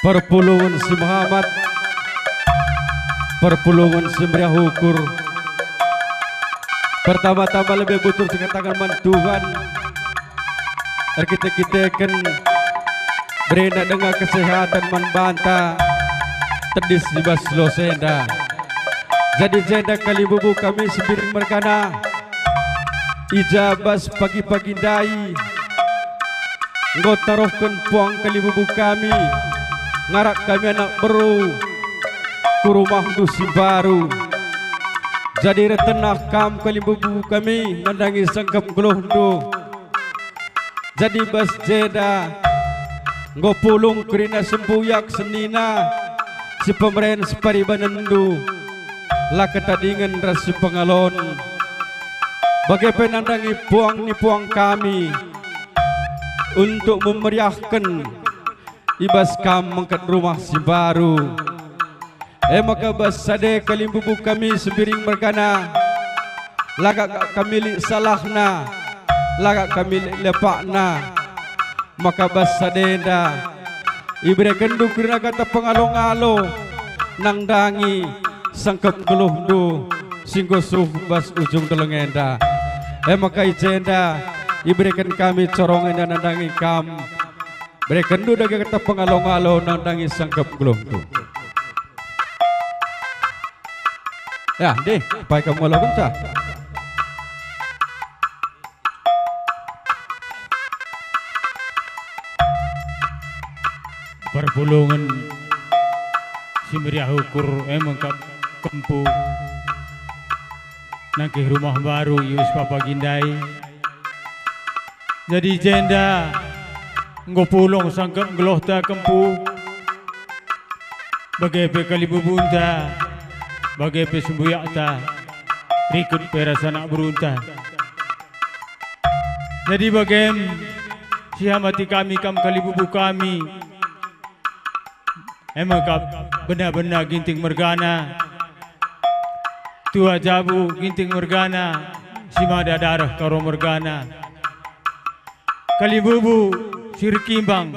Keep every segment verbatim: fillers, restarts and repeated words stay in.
Perpulungen si mehamat, perpulungen si meriah ukur. Pertama-tama lebe bujur sikataken man Tuhan, erkite-kiteken berena denga kesehatan man banta tedis i bas los enda. Jadi jenda kalimbubu kami Sembiring mergana, i ja bas pagi-pagi ndai enggo tarohken puang kalimbubu kami, ngarak kami anak beru ku rumahndu si mbaru. Jadi ertenah kam kalimbubu kami nandangi sengkep geluhndu. Jadi bas jenda enggo pulung kerina sembuyak senina si pemeren separibanenndu, la ketadingen ras si pengalon. Bage pe nandangi puang ni puang kami untuk memeriahken i bas kam mengket rumah si mbaru. E maka bas sade kalimbubu kami Sembiring mergana, la ka kami lit salahna, la ka kami lit lepakna. Maka bas sadenda iberekenndu kerina kata pengalo-ngalo nandangi sengkep geluhndu si enggo suh bas ujung deleng enda. E maka i jenda ibereken kami corong enda nandangi kam. Berekenndu dage kata pengalo-ngalo nandangi sengkep geluhndu. Ya, deh, pai kam ngalokenca. Perpulungen si meriah ukur e mengkap kempu nangkih rumah baru i bas pagi ndai. Jadi jenda enggo pulung sangkep nggeluhta kempu, bage pe kalimbubunta, bage pe sembuyakta, rikut pe ras anak berunta. Jadi bagem sihamati kami kam kalimbubu kami, e me kap bena-bena Ginting mergana, tua jabu Ginting mergana, si mada dareh Karo mergana, kalimbubu si erkimbang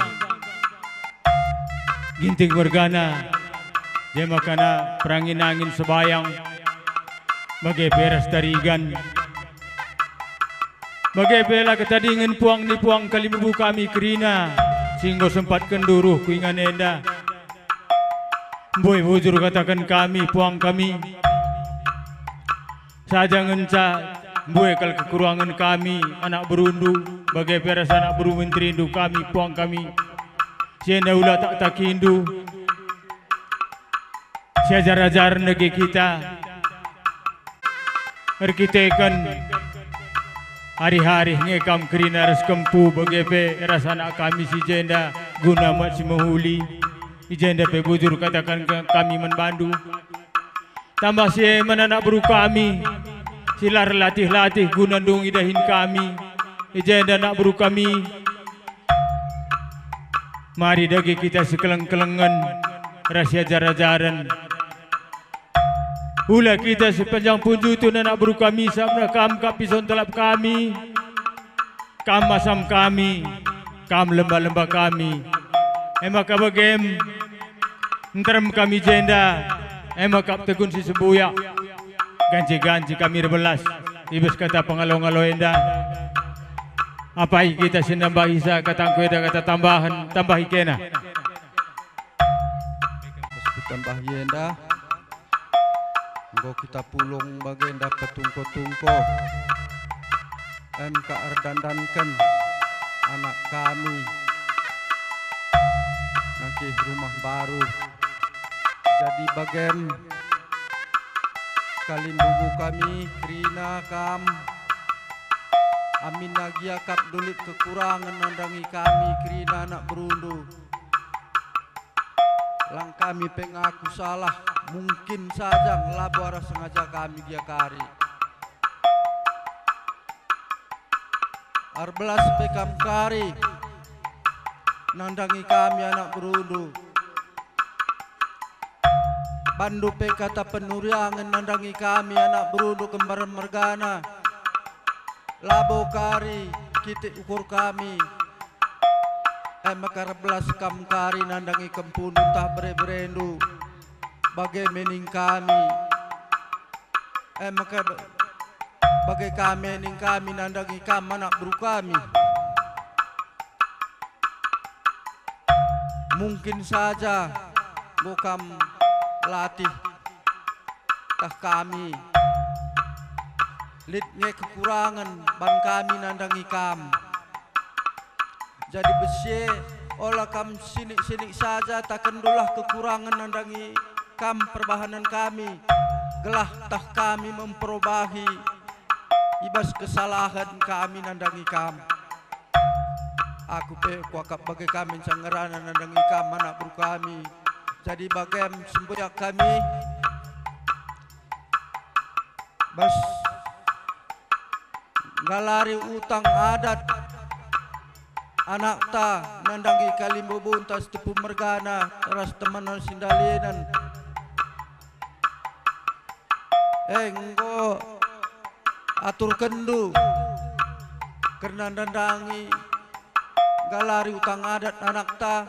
Ginting mergana, je makana perangin-angin sebayang, bage pe ras tarigan. Bage pe la ketadingen puang ni puang kalimbubu kami kerina, si enggo sempatken nduruh ku ingan enda. Mbue bujur kataken kami, puang kami. Saja ngenca mbue kal kekurangen kami, anak berundu, bage pe ras anak beru menterindu kami, puang kami. Si enda ula taktakindu. Siajar-ajar nege kita. Erkiteken arih-arih nge kam kerina ras kempu bage pe ras anak kami si jenda guna mat si mehuli. I jenda pe bujur kataken ke-, kami man bandu. Tambah si e man anak beru kami, si la erlatih-latih guna ndungi dahin kami. I jenda anak beru kami, mari dage kita sikeleng-kelengen ras siajar-ajaren. Ula kita sipanjang punjutun anak beru kami, sabap kam kap pison telap kami, kam asam kami, kam lemba-lemba kami. E maka bagem, nterem kami jenda, e maka tegun si sembuyak, ganci-ganci kami erbelas, i bas kata pengalo-ngalo enda. Apai kita si nambahi sa katangku eda kata tambahen, tambahi kena. Bas kutambahi enda, enggo kita pulung bagenda petungko-tungko. Em ka erdandanken anak kami nangkih rumah baru. Jadi bagem kalimbubu kami kerina kam, aminna gia kap ndulit kekurangen nandangi kami kerina anak berundu. Lang kami pe ngaku salah, mungkin saja labo arah sengaja kami gia kari. Erbelas pe kam kari nandangi kami anak berundu. Bandu pe kata penuriangen nandangi kami anak berundu kembar mergana. Labo kari kitik ukur kami. E maka erbelas kam kari nandangi kempundu ntah bere-berendu, bage me ning kami. E maka bage ka me ning kami nandangi kam anak beru kami. Mungkin saja enggo kam latih tah kami lit nge kekurangen ban kami nandangi kam. Jadi bage, ola kam sinik-sinik saja, takenndulah kekurangen nandangi kam perbahanen kami, gelah tah kami memperobahi i bas kesalahen kami nandangi kam. Aku pe kuakap bage kami ngenca ngerana nandangi kam anak beru kami. Jadi bagem sembuyak kami bas nggalari utang adat anakta nandangi kalimbubunta Sitepu mergana ras temanna si ndalinen. E enggo aturkenndu kerna nandangi nggalari utang adat anakta.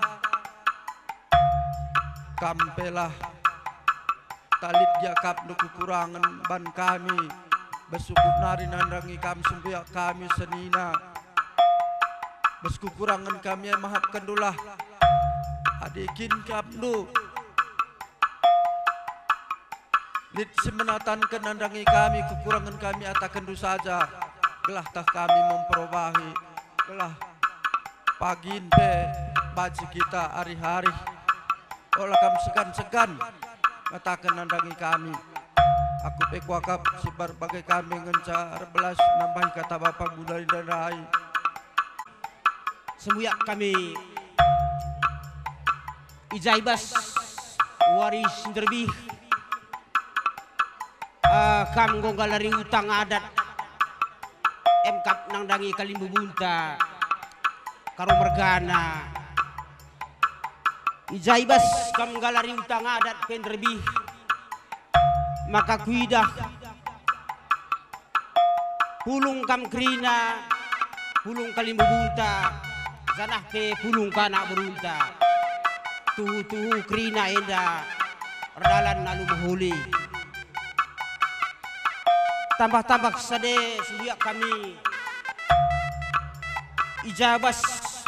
Kam pe lah talit gia akapndu kekurangen ban kami, bas sukut nari nandangi kam sembuyak kami senina. Bas kekurangen kami e mahapkenndulah. Adi kin akapndu lit si menatanken nandangi kami kekurangen kami, atakenndu saja, gelah tah kami memperobahi, gelah pagin pe banci kita arih-arih. Ola kam segan-segan ngataken nandangi kami. Aku pe kuakap si bage kami ngenca erbelas nambahi kata Bapa guna ndai. Sembuyak kami i ja i bas wari si nderbih, eh, kam enggo nggalari utang adat, em kap nandangi kalimbubunta Karo mergana. I ja i bas kam nggalari utang adat pe nderbih, maka kuidah pulung kam kerina, pulung kalimbubunta, janah pe pulung ka anak berunta. Tuhu-tuhu kerina enda erdalan alu mehuli. Tambah-tambah sade sembuyak kami i ja bas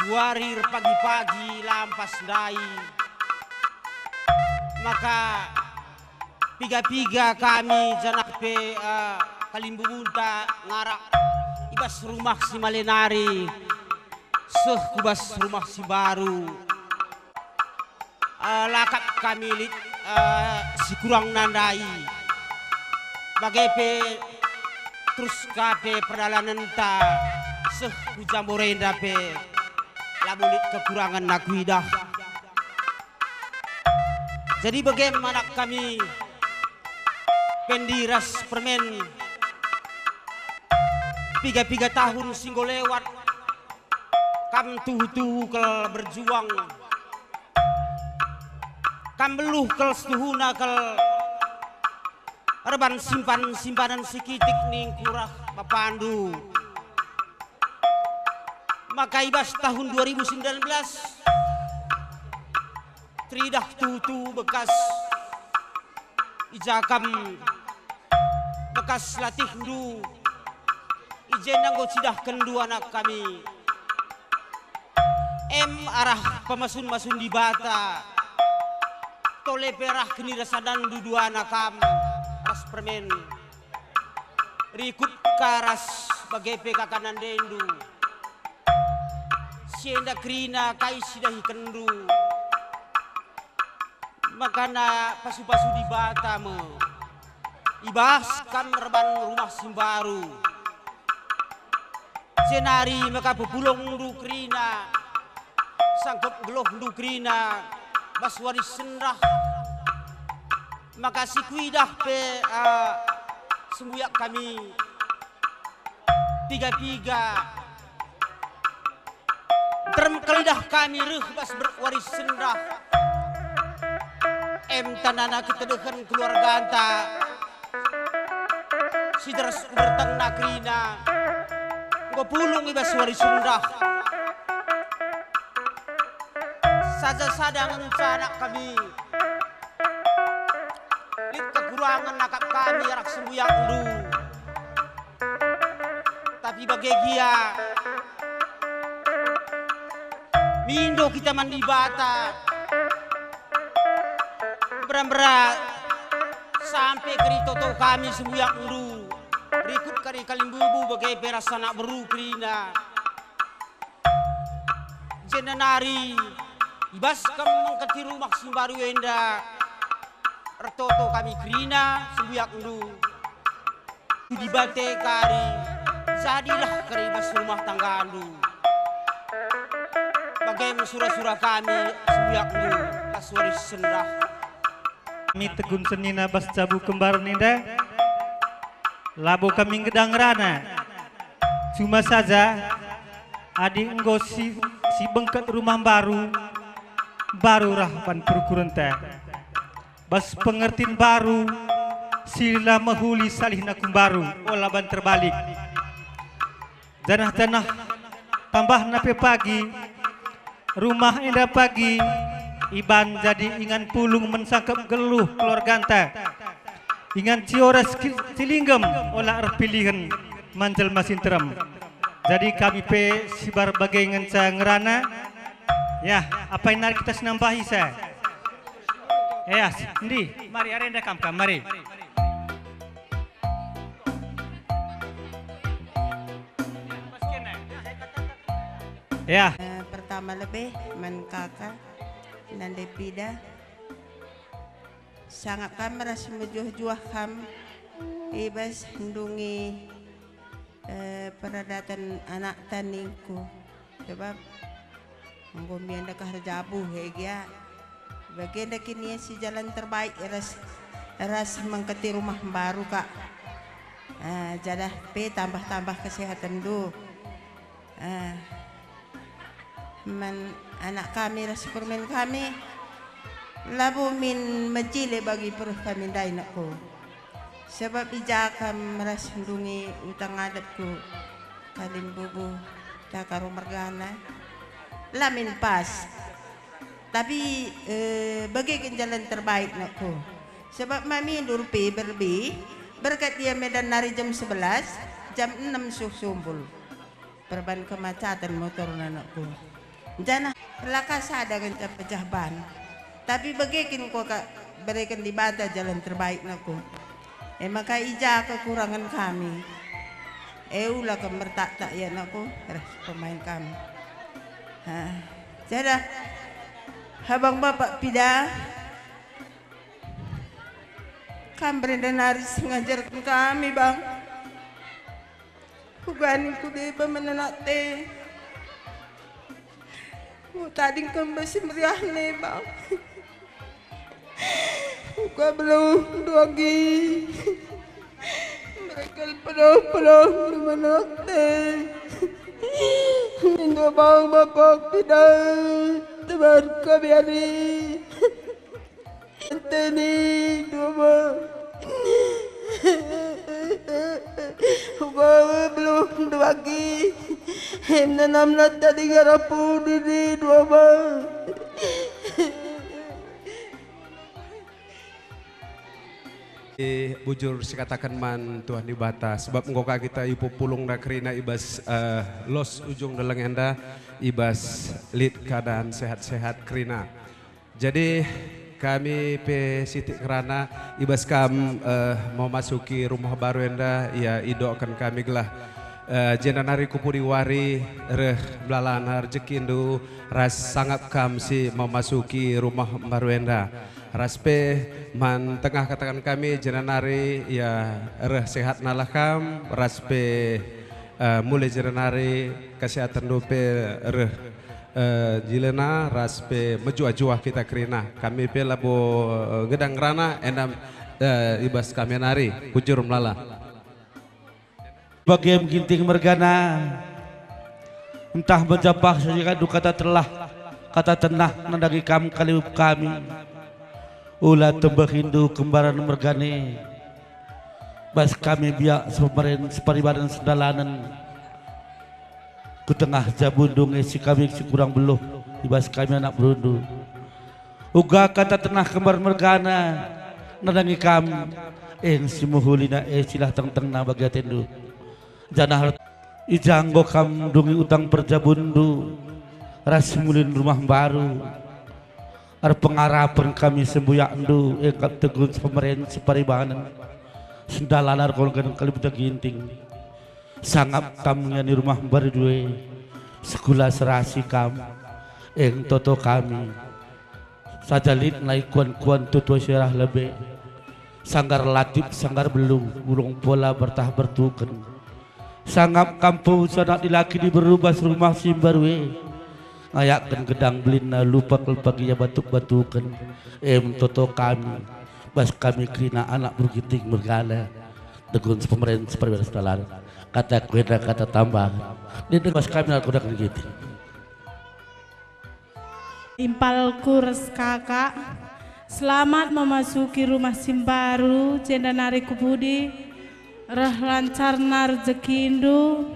wari erpagi-pagi lampas ndai, maka piga-piga kami janah pe, eh, kalimbubunta ngarak i bas rumah si male nari seh ku bas rumah si mbaru. Eh, la kap kami lit, eh, si kurang nandai. Bage pe terus ka pe perdalanenta seh ku Jambore enda pe labo lit kekurangen aku idah. Jadi bage me anak kami, Pendi ras Permen, piga-piga tahun si enggo lewat, kam tuhu-tuhu kal berjuang, kam beluh kal setuhuna kal erban simpan-simpanen si kitik ningku rah bapandu. Maka i bas tahun dua ribu sembilan belas, teridah tuhu-tuhu bekas i ja kam, bekas latihndu i jenda enggo cidahkenndu anak kami. Em arah pemasun-masun Dibata, tole pe arah kenirasadanndu duana kam ras Permen. Rikut ka ras bage pe kaka nandendu. Si enda kerina kai si dahikenndu. Makana pasu-pasu Dibata me. I bas kam erban rumah si mbaru. Jenari maka pepulungndu kerina, sangkep geluhndu kerina, bas wari sendah. Maka si kuidah pe, ah, sembuyak kami piga-piga. Nterem kal idah kami reh bas ber-, wari sendah. Em tandana ketedehen keluarganta si teras bertenna kerina enggo pulung i bas wari sendah. Taja sada ngenca anak kami. Lit kekurangen akap kami arah sembuyakndu. Tapi bage gia, mindo kita man Dibata. Mbera-mbera sampe keri toto kami sembuyakndu. Rikut kari kalimbubu bage pe ras anak beru kerina. Jenda nari, i bas kam mengketi rumah si mbaru enda, ertoto kami kerina sembuyakndu. Dibata kari, jadilah kari bas rumah tanggandu. Bage me sura-sura kami sembuyakndu, las wari sendah. Kami tegun senina bas jabu kembar ninda, labo kami ngedang rana. Cuma saja, adi enggo si, si bengket rumah mbaru, mbaru rah ban perukurenta. Bas pengertin mbaru, si la mehuli salihna ku mbaru, ola ban terbalik. Janah-janah tambahna pe pagi, rumah enda pagi iban jadi ingan pulung mensangkep geluh keluarganta. Ingan cio ras ki-, cilinggem ola erpilihen man jelma si nterem. Jadi kami pe sibar bage ngenca ngerana. Ya, apai nari kita senambahi sa. Ya, ndi? Mari, arenda kam, kam, mari. Ya. Eh, pertama lebe man kaka, nande pida. Sangap kam ras mejuah-juah kam i bas ndungi, eh, peradaten anakta ningku. Sebab enggo mbiar dekah erjabu, e gia. Bagenda kin ia si jalan terbaik ras, ras mengketi rumah mbaru, Kak. Ah, jadah pe tambah-tambah kesehatenndu. Ah, man anak kami ras permen kami, labo min mejile bagi peruh kami ndai, nakku. Sebab i ja kam ras ndungi utang ngadepku, kalimbubu, takaro mergana, la min pas. Tapi, eh, bage kin jalan terbaik, nakku. Sebab mamindu pe berbi, berkat ia Medan nari jam sebelas, jam enam suh sumbul. Perban kemacaten motorna, nakku. Janah la ka sada ngenca pejah ban. Tapi bage kin kuakap bereken Dibata jalan terbaik, nakku. E maka i ja kekurangen kami, e ula kam mertaktak ia, nakku, ras pemain kami. Ha. Jadah abang bapak pida, kam berenda nari si ngajarken kami, Bang. Kuga ningku deba menenakte. Ku tading kembasi meriahne, Bang. Kuga beluh duagi. Mereka penuh-penuh menenakte. Indo bang bapak pida. Tebar kami hari. Enteni dua. Uga beluh duagi. Em nanamna tadi ngarapu diri dua. Eh, bujur sikataken man Tuhan Dibata, sebab enggo ka kita ipupulungna kerina i bas, eh, los ujung deleng enda, i bas lit keadaan sehat-sehat kerina. Jadi, kami pe sitik ngerana i bas kam, eh, memasuki rumah baru enda, ya, idokken kami gelah, eh, jenda nari ku pudi wari reh belalana rejekindu ras sangap kam si memasuki rumah baru enda. Ras pe man tengah kataken kami jenda nari, ya, reh sehatnalah kam, ras pe, eh, mulai jenda nari kesehatenndu pe reh eh, jilana ras pe mejuah-juah kita kerina. Kami pe labo, eh, gedang rana, enda, eh, i bas kami nari, bujur melala. Bagem Ginting mergana, ntah menjapah saja kadu kata telah, kata tenah nandangi kam kaliup kami. Ula tembehindu kembaran mergane, bas kami biak sepemeren separibanen sendalanen. Ku tengah jabundu nge si kami si kurang beluh, i bas kami anak berundu. Uga kata tenah kembar mergana nandangi kam, eh, si mehulina, eh, silah tengtengna bagi atendu. Janah i ja enggo kam ndungi utang perjabunndu ras mulin rumah mbaru. Erpengarapen kami sembuyakndu, eh, kap tegun sepemeren separibanen. Sendalana erkolongken kalibeta Ginting. Sangap kam ngiani rumah mbaru due, sekula serasi kam, eh, toto kami. Saja lit nai kuan-kuan tutua sirah lebe, sanggar latip, sanggar belung, burung pola bertah bertuken. Sangap kam pe sanak dilaki diberu bas rumah si mbaru e, ngayakken gedang belinna lupak-lupak ia batuk-batuken, em toto kami, bas kami kerina anak beru Ginting mergana, tegun sepemeren separibanen sendalana. Kata kuena kata tambahan. Dia bas kami anak kuda Ginting. Impalku ras kakak, selamat memasuki rumah si mbaru, jenda nari ku pudi, reh lancarna rejekindu,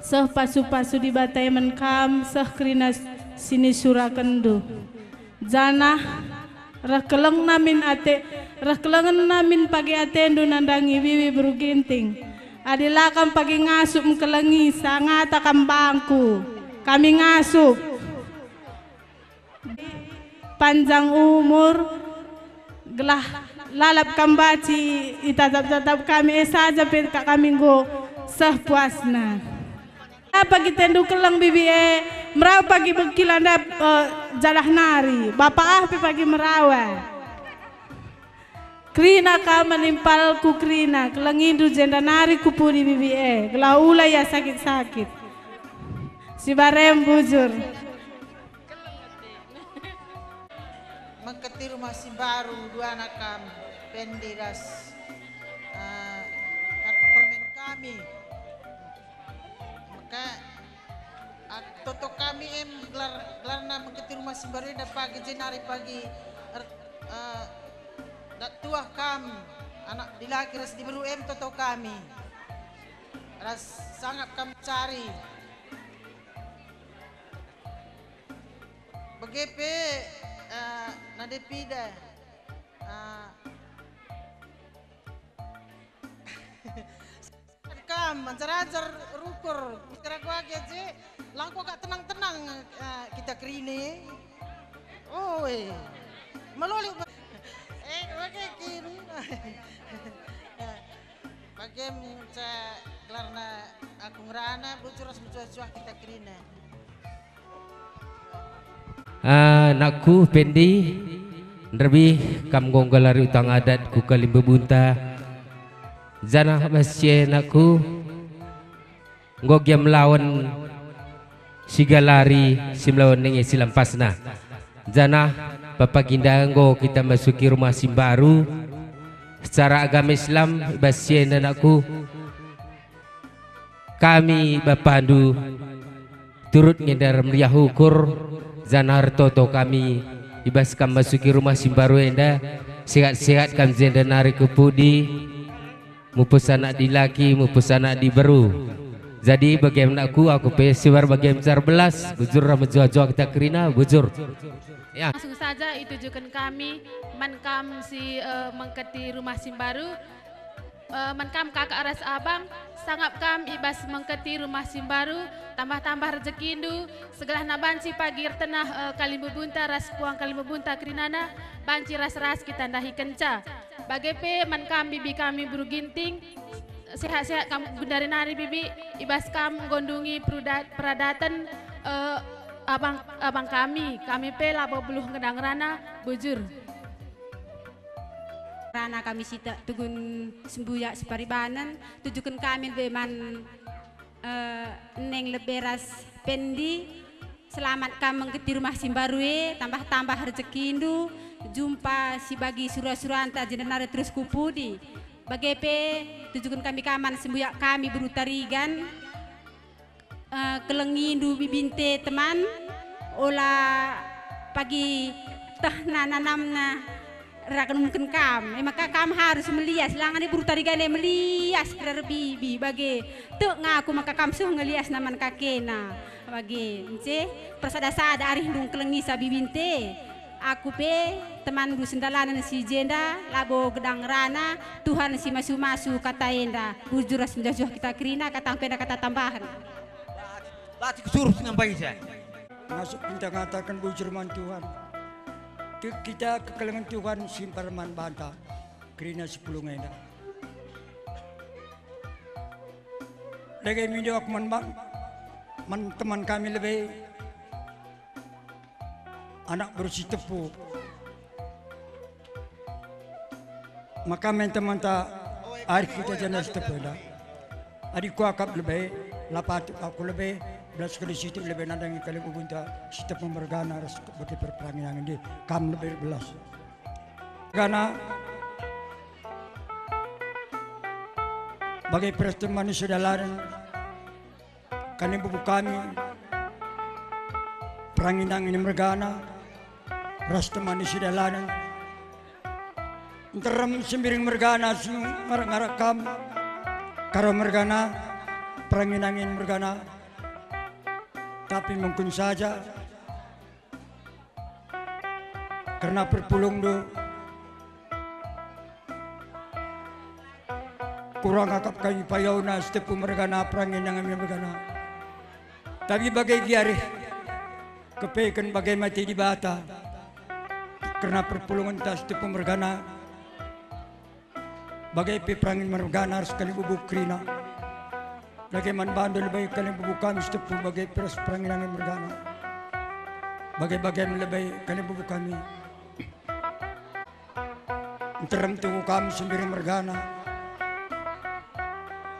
seh pasu-pasu Dibata emen kam, seh kerina siniserakenndu. Janah reh kelengna min ate, reh kelengenna min pagi atendu nandangi bibi beru Ginting. Adi la kam pagi ngasup engkelengi, sangata kam bangku. Kami ngasup. Panjang umur, gelah lalap kam banci itatap-tatap kami, e saja pe kami enggo seh puasna. Apa pagi atendu keleng bibi e, merawa pagi bengkila ndai, eh, jadah nari, bapa ah pe pagi merawa. Kerina kam menimpalku kerina, kelengindu jenda nari ku pudi bibi e, gelah ula ia sakit-sakit. Si barem bujur. Mengketi rumah si mbaru duana kam, Pendi ras, eh, permen kami. Maka, ah, toto kami em gelar, gelarna mengketi rumah si mbaru enda pagi jenari pagi er-, eh, dak tuah kam, anak dilaki ras diberu em toto kami. Ras sangap kam cari. Bage pe, eh, nande pida, eh, kam, ajar-ajar rukur, kira-kira age je, langko kak tenang-tenang, eh, kita kerine. Oi, meloli, eh, bage kin. Bagem ca gelarna aku ngerana, bujur ras mejuah-juah kita kerina. Ah, nakku Pendi, nderbih kam enggo nggalari utang adat ku kalimbebunta, janah bas si e nakku, enggo gia melawen sigalari si melawen nenge si lampasna. Janah pagi enda enggo kita masuki rumah si mbaru. Secara agama Islam, i bas si enda nakku, kami bapandu turut ngendar meriah ukur, janah ertoto kami i bas kam masuki rumah si mbaru enda, sehat-sehat kam jenda nari ku pudi, mupus anak dilaki, mupus anak diberu. Jadi bage nakku, aku pe sibar bage ncar belas, bujur ras mejuah-juah kita kerina, bujur. Ya. Langsung saja itujuken kami man kam si, eh, mengketi rumah si mbaru, eh, man kam kakak ras abang, sangap kam i bas mengketi rumah si mbaru, tambah-tambah rejekindu, segelahna banci pagi ertenah, eh, kalimbebunta ras puang kalimbebunta kerinana, banci ras-ras kita ndahikenca. Bage pe man kam bibi kami beru Ginting, sehat-sehat kam gundari nari bibi, i bas kam enggo ndungi perudat-, peradaten, eh, abang, abang kami, kami pe labo beluh ngena ngerana, bujur. Rana kami si tak tugun sembuyak separibanen, tujuken kami be man eh, Neng lebe ras Pendi, selamat kam mengketi rumah si mbaru e, tambah-tambah rejekindu, jumpa si bagi sura-suranta jenda nari terus ku pudi. Bage pe, tujuken kami kam man sembuyak kami beru Tarigan, eh, kelengindu bibinte teman, ola pagi tehna nanamna, ragen mungkin kam, e maka kam harus melias, langan i beru Tarigan e melias kira erbibi bage. Tek ngaku maka kam suh ngeliasna man kakena. Bage, nce, persada-sada arih ndung kelengisa bibinte. Aku pe temanndu sendalanen si jenda, labo gedang rana, Tuhan si masu-masu kata enda, bujur ras mejuah-juah kita kerina, katang pe enda kata tambahen. Lati kusuruh si nambahi saya. Masuk kita ngataken bujur man Tuhan. Tek kita kekelengen Tuhan si mperman banta kerina si pulung enda. Dage mindo aku man bang, man teman kami lebe, anak beru Sitepu. Maka man temanta arih kita jenda Sitepu enda. Adi kuakap lebe, la patut aku lebe, belas kali sitik lebe nandangi kalimbubu Sitepu mergana ras bage perperangen nge, kam lebe belas. Mergana bage peras temani sedalanen kalimbubu kami, perangin-angin mergana, ras temani sedalanen. Nterem Sembiring mergana si ngarak-ngarak kam, Karo mergana, perangin-angin mergana. Tapi mungkin saja kerna perpulungndu. Kurang akap kami payona Sitepu mergana, perangin-angin mergana. Tapi bage gia arih kepeken bage mate Dibata kerna perpulungenta Sitepu mergana. Bage pe perangin mergana ras kalimbubu kerina. Dage man bandu lebe kalimbubu kami Sitepu bage pe ras perangin-angin mergana. Bage-bage me lebe kalimbubu kami. Nterem tuhu kami Sembiring mergana.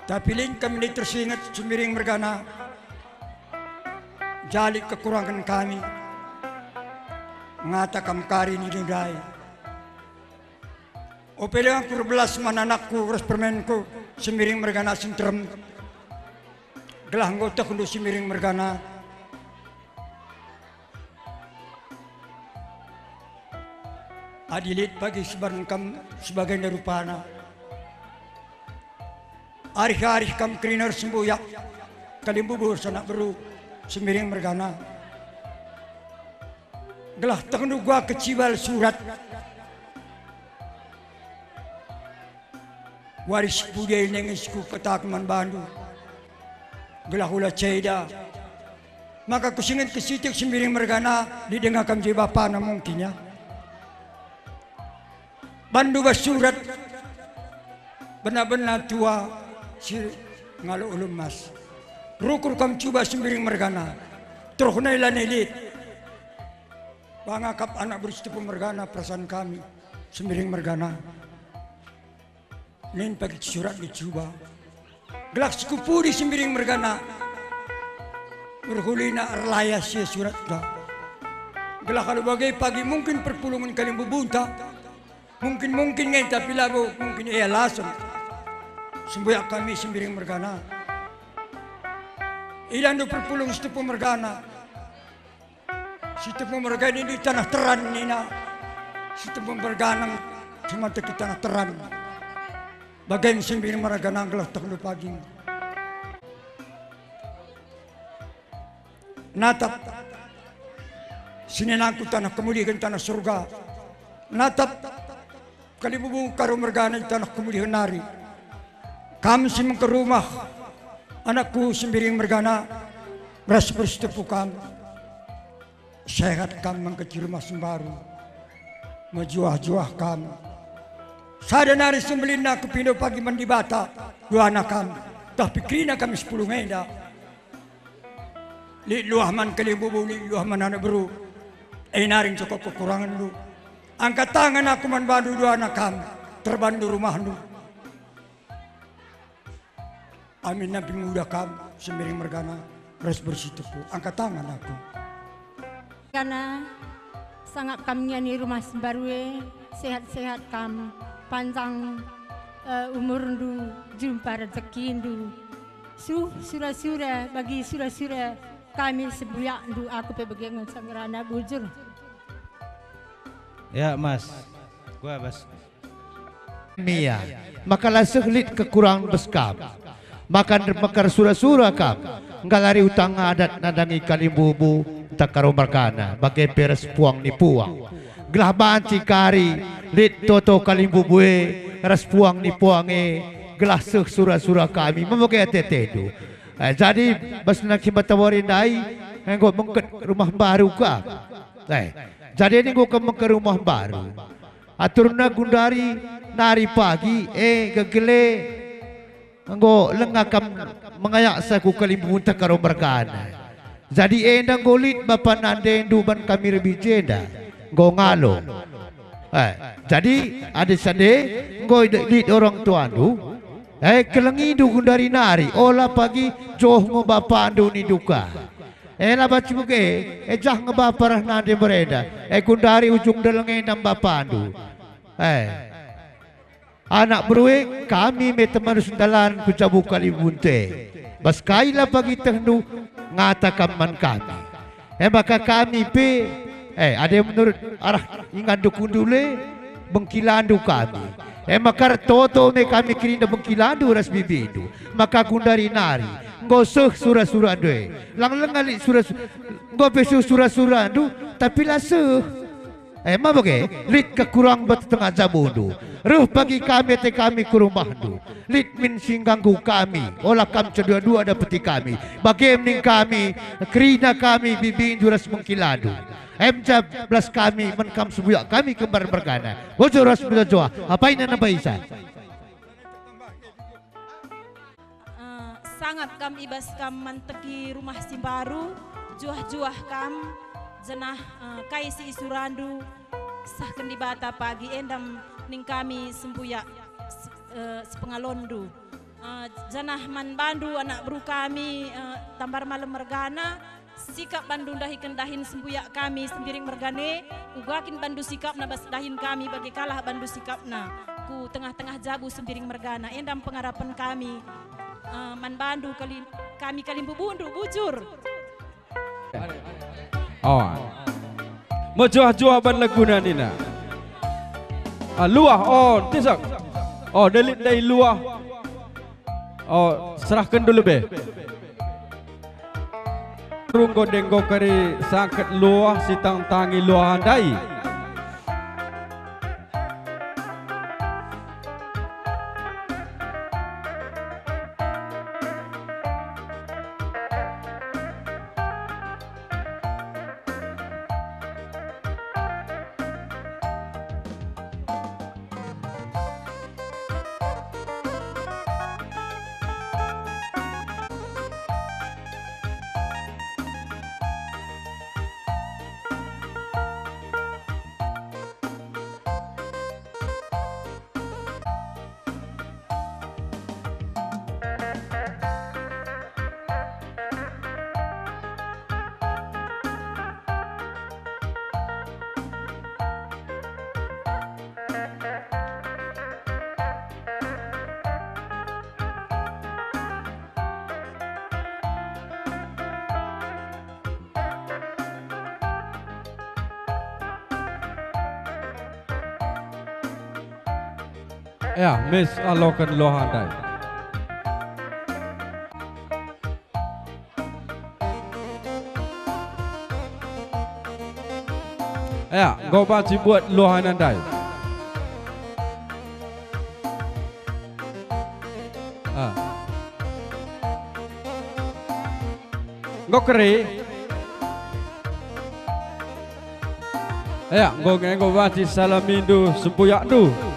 Tapi lit kami lit tersinget Sembiring mergana. Jali kekurangen kami. Ngata kam kari ni ndai. Ope lengku erbelas man anakku ras permenku Sembiring mergana si nterem. Gelah enggo tehndu Sembiring mergana. Adi lit pagi sibahan kam sebagenda rupana. Arih-arih kam kerina ersembuyak, kalimbubu ras anak beru Sembiring mergana. Gelah tehndu gua kecibal surat. Wari si pudi e nge si kukataken man bandu. Gelah ula ceda. Maka kusinget kesitik Sembiring mergana, didenga kam je bapana mungkin ya. Bandu bas surat, bena-bena tua si ngalo ulu emas. Rukur kam cuba Sembiring mergana, teruh nai lanai lit. Banga kap anak beru Sitepu mergana, perasaan kami Sembiring mergana. Nin pagi surat dicuba. Gelah si ku pudi Sembiring mergana. Erhulina erlayas ia suratna. Gelah alu bage pagi mungkin perpulungen kalimbubunta. Mungkin-mungkin nge, tapi labo mungkin ia lasen. Sembuyak kami Sembiring mergana. Ilandu perpulung Sitepu mergana. Sitepu mergana di tanah teran nina. Sitepu mergana semantik di tanah teran. Bage Sembiring mergana gelah tehndu pagi. Natap. Sininangku tanah kemulian tanah surga. Natap. Kalimbubung Karo mergana i taneh kemulihen nari. Kam si mengkerumah, anakku Sembiring mergana, ras bersitepu kam. Sehat kam mengkeci rumah sembaru. Mejuah-juah kam. Sada nari sembelinna kupindo pagi man Dibata, duana kam. Tapi kerina kami sepuluh enda. Lit luah man kalimbubu, lit luah man anak beru. E nari encokop kekurangenndu. Angkat tangan aku man bandu duana kam, terbandu rumahndu. Amin nampi nguda kam, Sembiring mergana, ras bersitepu. Angkat tangan aku. Karena sangap kam ngiani rumah sembaru e, sehat-sehat kam, panjang, eh, umurndu, jumpa rejekindu. Suh sura-sura bagi sura-sura kami sembuyakndu, aku pe bage ngenca ngerana bujur. Ya, Mas. Gua, Bas. Mia, maka la seh lit kekurang bas kam. Maka ermekar sura-sura kam, nggalari utang adat nandangi kalimbubu, ntah Karo mergana, bage pe ras puang ni puang. Gelah banci kari lit toto kalimbubu e ras puang ni puang e, gelah seh sura-sura kami, mebage atetendu. Eh, jadi bas nangkin batawari ndai enggo mengket rumah baru ka. Eh, jadi enggo ke mengket rumah baru. Aturna gundari nari pagi, eh, gegele. Enggo langa kam mengayaksa ku kalimbubunta karo mergana. Jadi enda enggo lit bapa nandendu ban kami rebih jenda, enggo ngalo. Eh, jadi adi sande enggo lit orang tuandu, eh, kelengindu gundari nari, ola pagi joh ngo bapandu nindu ka. Eh, la banci bage, eh, jah nge bapa reh nande merenda, eh, gundari ujung deleng enda bapandu. Eh. Anak beru e, kami me temandu sendalan ku jabu kalimbubunta e. Bas kai la pagi tehndu ngata kam man kami. E maka kami pe, eh, adi menurut arah ingan dukundu le, bengkilandu kami. E maka ertoto me kami kerina bengkilandu ras bibindu. Maka gundari nari, enggo seh sura-surandu e. Lang langa lit sura-, enggo pe seh sura-surandu, tapi la seh. Ema bage, lit kekurang bas tengah jabundu. Reh pagi kami ate kami ku rumahndu. Lit min si ngganggu kami, ola kam cedua-dua dapeti kami. Bage ning kami, kerina kami, bibindu ras mengkilandu. Em jab belas kami, men kam sembuyak kami kembar mergana. Bujur ras mejojoa, apai nana baisa? Eh, sangap kam i bas kam manteki rumah si mbaru, juah-juah kam, janah, eh, kai si isurandu, sehken Dibata pagi enda ning kami sembuyak, s-, eh, sepengalonndu. Eh, janah man bandu anak beru kami, eh, Tambar Malem mergana, sikap bandu ndahiken dahin sembuyak kami Sembiring mergana e, uga kin bandu sikapna bas dahin kami bage kalah bandu sikapna ku tengah-tengah jabu Sembiring mergana. Enda pengarapen kami, eh, man bandu kali, kami kalimbubundu bujur. Oh. Mejuah-juah ban laguna nina. Ah, luah, oh, tisok. Oh, delit ndai luah. Oh, serahken dulu be. Runggo denggo kari sangket luah si tangtangi luah ndai. Ya, mis aloken luah ndai. Ya, enggo banci buat luah ndai. Ah. Enggo keri. Ya, enggo, enggo banci salamindu sempuyakndu.